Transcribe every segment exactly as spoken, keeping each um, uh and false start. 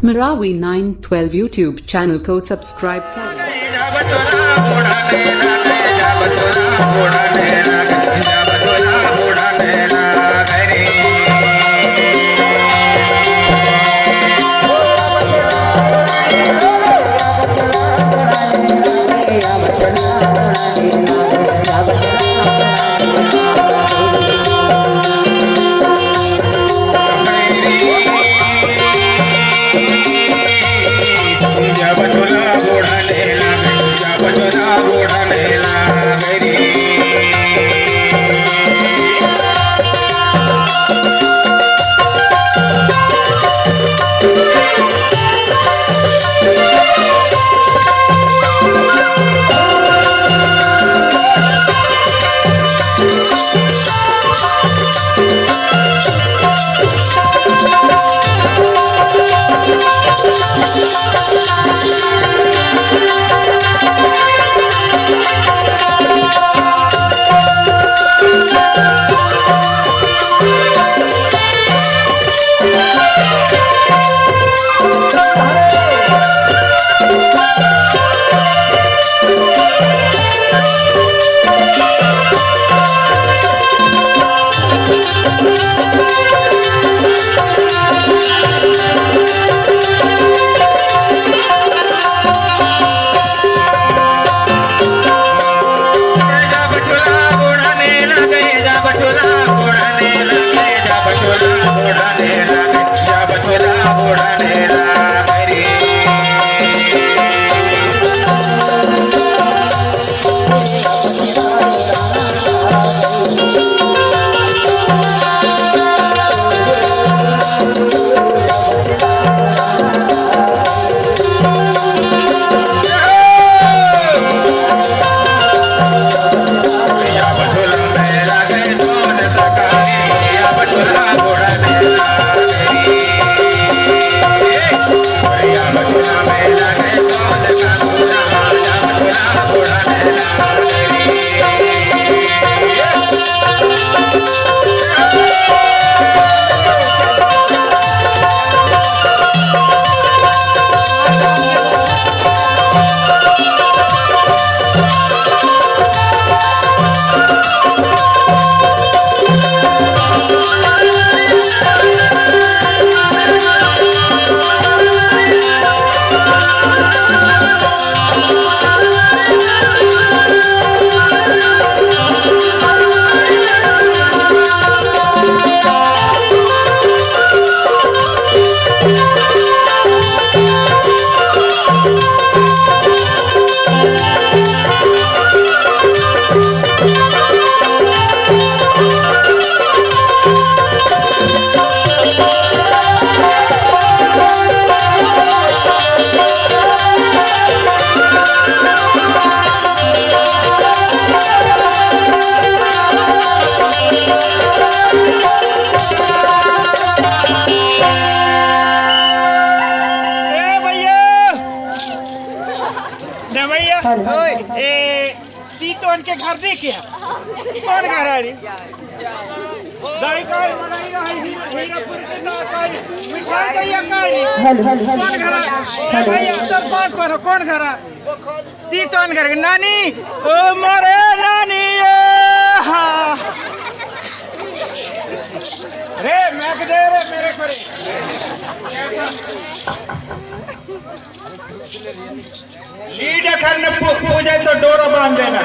Marawi nine twelve YouTube channel को subscribe करें। ए भैया, न भैया, ए, तीतोन के घर देखे? कौन घर है रे? दाई का है, मनाई रहा है, हीरा, हीरापुर के ना का है, मिठाई का या का है? Hello, hello, hello. कौन घर है? हेलो। भैया, सब बात करो, कौन घर है? तीतोन घर के नानी, ओ मोरे नानी, ए हा। रे, मैं के दे रे, मेरे को रे। लीड अखर न पू-, पूजे तो डोरा बांध देना।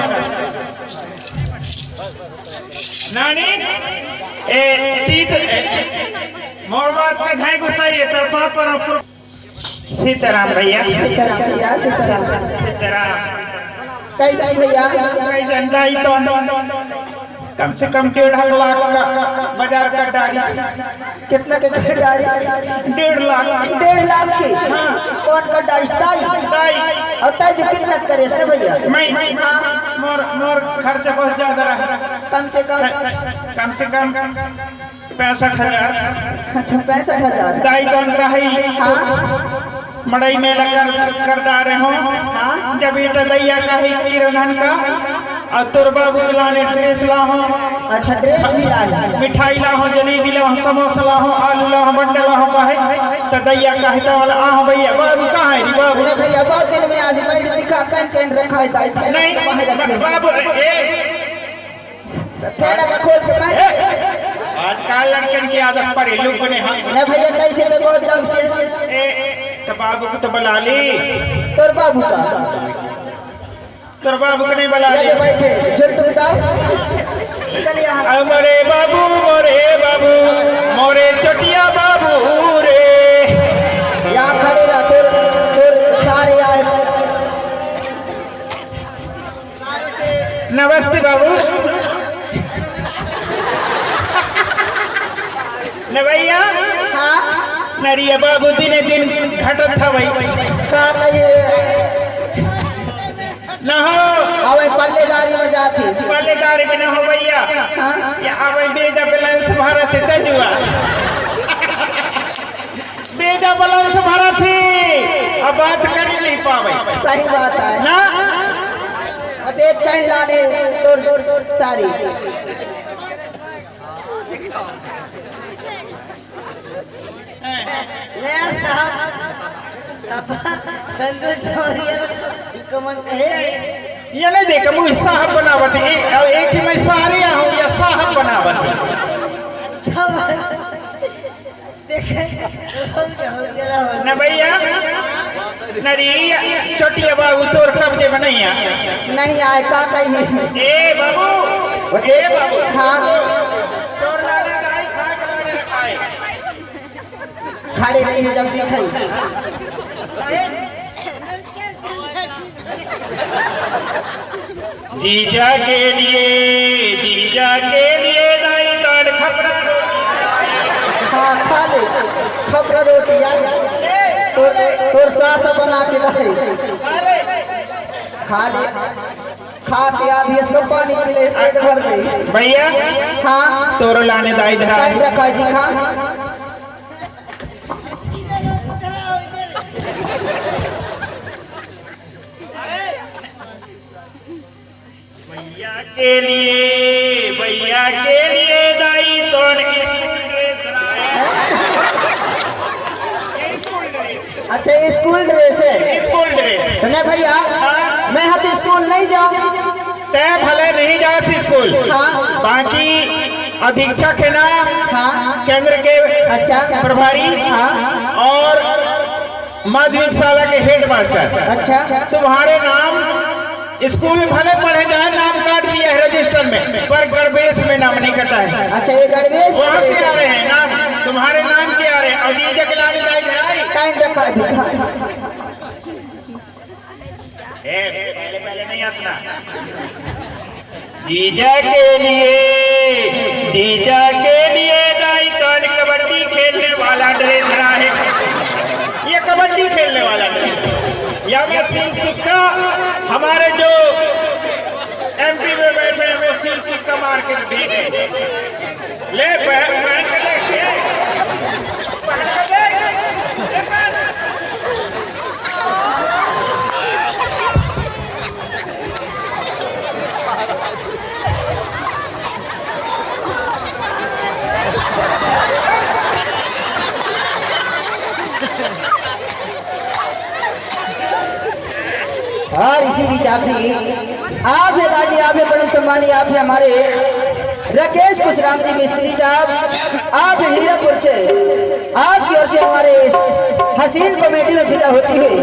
नानी, ए, तीत, ए, मोर बात में धाय गुस्सा ये तरफा पर, पर सीताराम भैया। सीताराम भैया, सीताराम। सीताराम। कैसे भैया? कई झंडा ही तो कम से कम डेढ़ लाख का बाजार का डारी। कितना के डारी? डेढ़ लाख। डेढ़ लाख की? हाँ। कौन का डारी? ताई? ताई। और ताई जी कितना करे से भैया? मैं, हाँ। मोर, मोर खर्च बहुत ज्यादा रहा। कम से कम? कम से कम पैंसठ हजार। अच्छा, पैंसठ हजार। दाई कौन का है? हाँ। मड़ई मेला कर, कर डारे हो। हाँ। जब ईटा दैया का है किरनन का, और तोर बाबू के लाने ड्रेस ला हो। अच्छा, ड्रेस भी ला है। मिठाई ला हो, जलेबी ला हो, समोसा ला हो, आलू ला हो, बंडा ला हो, का है? त दइया कहता वाला, "आह भैया, बाबू कहाँ है रे बाबू?" अरे भैया, बहुत दिन में आज मैं भी दिखा, कहीं कहीं रखा है दाई, थैला नहीं, कहाँ रखे? बा-, बाबू, ए, थैला का खोल के मैं ए, आजकल लड़कन की आदत पर ये लोग बने हैं। नहीं भैया, कैसे तो बहुत दम से। ए, तो बाबू को तो बुला ली। तोर बाबू का? तोर बाबू के नहीं बला ले। बैठे, झुंड उठाओ। चलिए, हाँ। अ, मोरे बाबू, मोरे बाबू, मोरे चोटिया बाबू रे। यहाँ खड़े रह, तोर, तोर सारे यार। नमस्ते बाबू। न भैया। हाँ। नरिया बाबू दिने दिन घटत हवई। का कहिए? न हो। अबे पल्लेदारी में जाती। पल्लेदारी में न हो भैया। हाँ। या अबे बेटा बैलेंस भरत है तजुआ। बेटा बैलेंस भरत है, अब बात कर ही नहीं पावे। सही बात है। ना? अरे कहीं लाने तोर, तोर, तोर सारी। ले साहब, सब संजू सौरिया को मन करे। ये नहीं देख, मुझे साहब बनावत, ए-, एक ही मैं सारे हूँ, या साहब बनावत। सब देखे, हो गया, हो गया, हो गया। न भैया, नरी, चोटिया बाबू तोर कब्जे में नहीं है। नहीं आए, का कही? ए बाबू, ए बाबू। हाँ। तोर लाने दाई खा के लाने रखा है। खड़े रहिए, जब दिखाई। जीजा के लिए, जीजा के लिए दाई काट खपरा रोटी। हाँ, खा ले। खपरा रोटी यार। तोर, तोर सास बना के लाए। खा ले। खा ले। खा के आधी इसको पानी पी ले, पेट भर ले। भैया, हाँ। तोरो लाने दाई धरा। टाइम रखा है, दिखा। भैया के लिए, भैया के लिए दाई तोन स्कूल ड्रेस लाए। अच्छा, ये स्कूल ड्रेस है? School dress. तो नहीं भैया, हाँ। मैं हत स्कूल नहीं जाऊँ। तय भले नहीं जास स्कूल, हाँ। बाकी अधीक्षक है ना, हाँ। केंद्र के अच्छा। प्रभारी हाँ। और माध्यमिक शाला के हेडमास्टर, अच्छा। तुम्हारे नाम स्कूल में भले पढ़े जाए, नाम काट दिया है रजिस्टर में, पर गणवेश में नाम नहीं कटा है। अच्छा, ये गणवेश वहाँ से आ रहे हैं नाम, तुम्हारे नाम क्या आ रहे हैं? और जीजा के लाने दाई धराई। टाइम रखा है, दिखा। ए, पहले, पहले नहीं हंसना। जीजा के लिए, जीजा के लिए दाई कान कबड्डी खेलने वाला ड्रेस रहा है। ये कबड्डी खेलने वाला ड्रेस। या मैं सिल सिक्का, हमारे जो एमपी में बैठे हैं, वो सिल सिक्का मार के देखे। ले, पहन, पहन के देख, ये। पहन के देख। ये पहन। और इसी बीच आप ही, आप है दादी, आप है परम सम्मानी, आप है हमारे राकेश कुशराम जी मिस्त्री साहब, आप है हीरापुर से, आपकी ओर से हमारे हसीन कमेटी में फिदा होती है,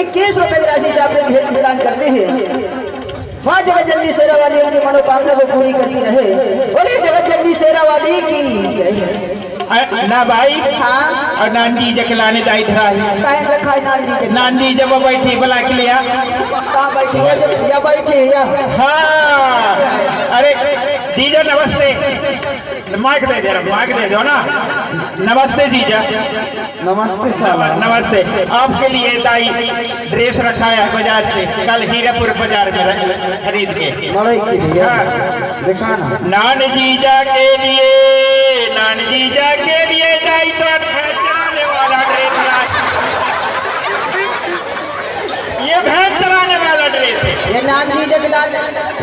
इक्कीस रुपए की राशि से आपसे भेंट प्रदान करते हैं। माँ जगत जननी शेरा वाली उनकी मनोकामना को पूरी करती रहे। बोले जगत जननी शेरा वाली की जय। अ, ना भाई। हाँ। और नान जीजा के लाने दाई धरा है। काहे रखा है नान जीजा के? नान जीजा वो बैठी, बुला के ले आ। कहाँ बैठी है? जब या बैठी है या? हाँ। अरे जीजा नमस्ते। माइक दे दे, माइक दे दो ना। नमस्ते जीजा। नमस्ते साला। नमस्ते। आपके लिए दाई ड्रेस रखा है बाजार से, कल हीरापुर बाजार में रख-, खरीद के। मड़ई की भैया, हाँ। दिखा ना। नान जीजा के लिए, नान जीजा के लिए दाई तो भैंस चराने वाला ड्रेस लाए। ये भैंस चराने वाला ड्रेस है। ये नान जीजा के लाल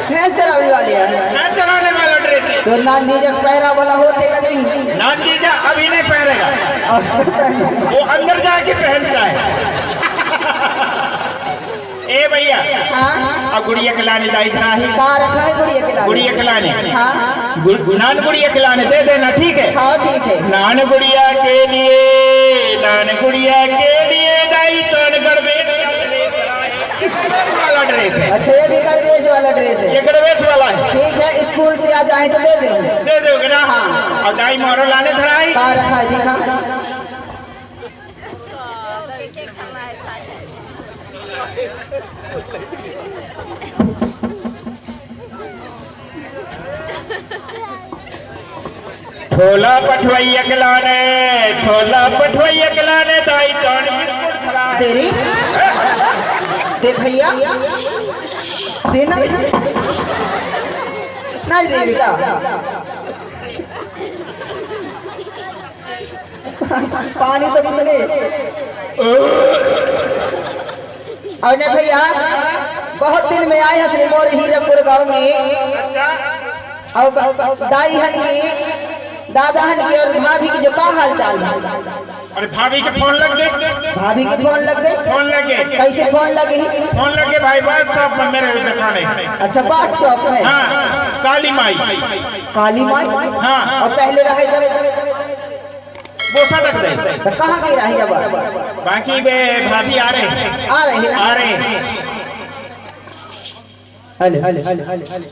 भैंस चराने वाली है। भैंस चराने वाला ड्रेस है। तो नान जीजा के पहरा वाला होथे का नहीं? नान जीजा अभी नहीं पहरेगा, वो अंदर जाके पहनता है। ए भैया, हाँ। अब गुड़िया के लाने दाई धरा ही। का रखा है गुड़िया के लाने? गुड़िया के लाने। हाँ। गुड़-, नान गुड़िया के लाने दे देना, ठीक है? हाँ, ठीक है। नान गुड़िया के लिए, नान गुड़िया के लिए दाई तोन गड़बे वाला ड्रेस है। अच्छा, ये भी गणवेश वाला ड्रेस है। ये गणवेश वाला है। ठीक है, स्कूल से आ जाए तो दे दे। दे दोगे ना? हाँ। अब दाई मोरो लाने धराई। का रखा है, दिखा। ठोला पठवइया के लाने, ठोला पठवइया के लाने, दाई तोन बिस्कुट धरा है। तेरी, दे भैया, देना नहीं दे बेटा। पानी तो पी ले। अउ ने भैया, बहुत दिन में आए हस रे मोर हीरापुर गांव में। अउ दाई हन की, दादा हन की अउ भाभी की जो का हाल चाल है? अरे भाभी के फोन लग गे। भाभी के फोन लग गे? फोन लग गे। कैसे फोन लग गे? फोन लग गे भाई, WhatsApp में मेरे दिखाने। अच्छा, WhatsApp में? हाँ, काली माई। काली माई? हाँ। अउ पहले रहे जब? बोसा तक दे। तो कहाँ की रही जब? बाकी बे भाभी आ रहे हैं। आ रहे हैं ना? आ रहे हैं। Hello, hello, hello, hello, hello.